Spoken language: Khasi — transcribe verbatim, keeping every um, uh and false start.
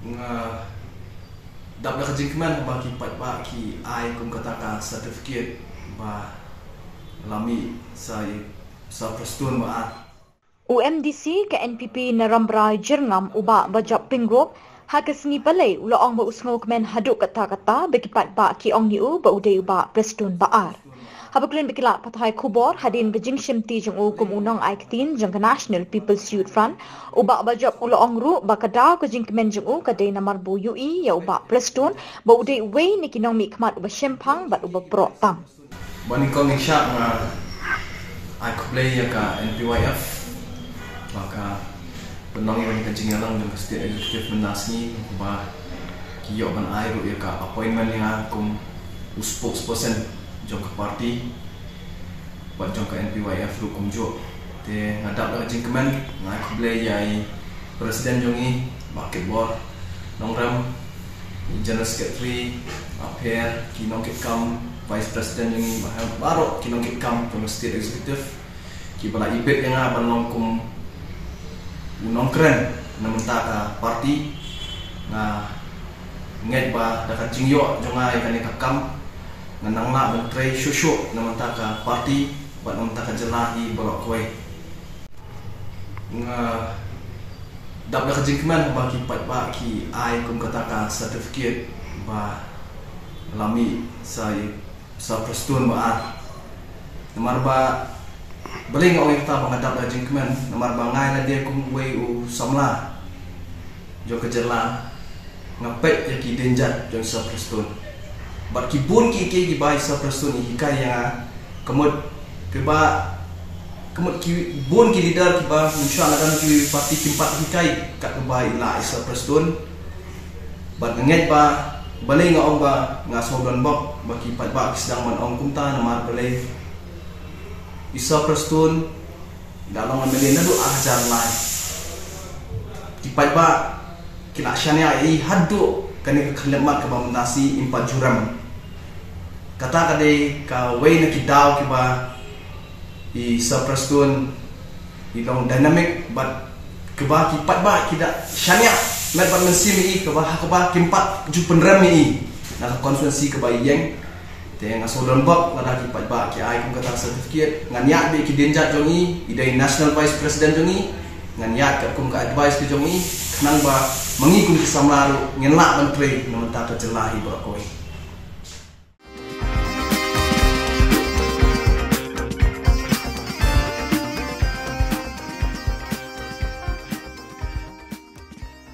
Nga dap da ka jingkmen ba ki paidbah ki ai kum kata ka certificate ba la mih sa i Sir Prestone Bah Ar. U M D C ka N P P na Rambrai Jyrngam u Bah Bajop Pyngrope ha ka sngi Palei u la ong ba u sngewkmen haduh katta katta ba ki paidbah ki ong ïa u ba u dei u Bah Prestone Bah Ar. Haba kren bad ki lad pathai khubor hadien ka jingshimti jong u kum u nongai ktien jong ka National People's Youth Front, u Bah Bajop u la ong ruh ba ka daw ka jingkmen jong u ka dei namar ba u ïohi ïa u Bah Prestone ba u dei uwei na ki nongmihkhmat uba shemphang bad uba proh tam. Ba nyngkong nyngshap nga ai khublei ïa ka N P Y F ba ka pynlong ïa ka jingïalang jong ka State Executive mynta sngi, ba ki ïoh ban ai ruh ïa ka appointment ïa nga kum u spokesperson jong ka party bad jong ka N P Y F ruh kumjuh. Te nga dap da ka jingkmen, nga ai khublei ïa i President jong i Bah Kitbor Nongrem, i General Secretary, Bah Pher, ki nongkitkam, Vice President jong i, Bah Hem, baroh ki nongkitkam jong ka State Executive kiba la ibit ïa nga ban long kum u nongkren na mynta ka party. Nga ngeit ba da ka jingïoh jong nga ïa kane ka kam, ngan nang lah ban trei shuh shuh na mynta ka party bad na mynta ka jylla hi baroh kawei. Nga dap da ka jingkmen ba ki paidbah ki ai kum kata ka certificate ba la mih sa i Sir Prestone Bah Ar. Namar ba balei nga ong ïa kata ba nga dap da ka jingkmen, namar ba nga ïa lade kum uwei u samla jong ka jylla nga peit ïa ki dienjat jong Sir Prestone. Bad ki bun kiei kiei kiba i Sir Prestone i hikai ïa nga, ka mut kiba, ka mut ki bun ki leader kiba mynshuwa na ka bynta ki party kim pat hikai kat kaba i la i Sir Prestone. Bad nga ngeit ba balei nga ong ba nga sngewdon bok ba ki paidbah ki sdang ban ong kumta, namar balei i Sir Prestone da long M L A naduh ar hajar lai. Ki paidbah ki la shaniah ïa i haduh kane ka khyllipmat kaba mynta sngi im pat ju rem. Kata ka dei kawei na ki daw kiba i Sir Prestone i long dynamic bad kaba ki paidbah ki da shaniah met bad mynsiem ïa i, kaba ha kaba kim pat ju pynrem ïa i na ka constituency kaba i ïeng. Te nga sngewdon bok lada ki paidbah ki ai kum kata certificate. Ngan ïaid bad ki dienjat jong i, i dei National Vice President jong i. Ngan ïaid katkum ka advice ka jong i, khnang ba ma ngi kum ki samla ruh ngin lah ban trei na mynta ka jylla hi baroh kawei.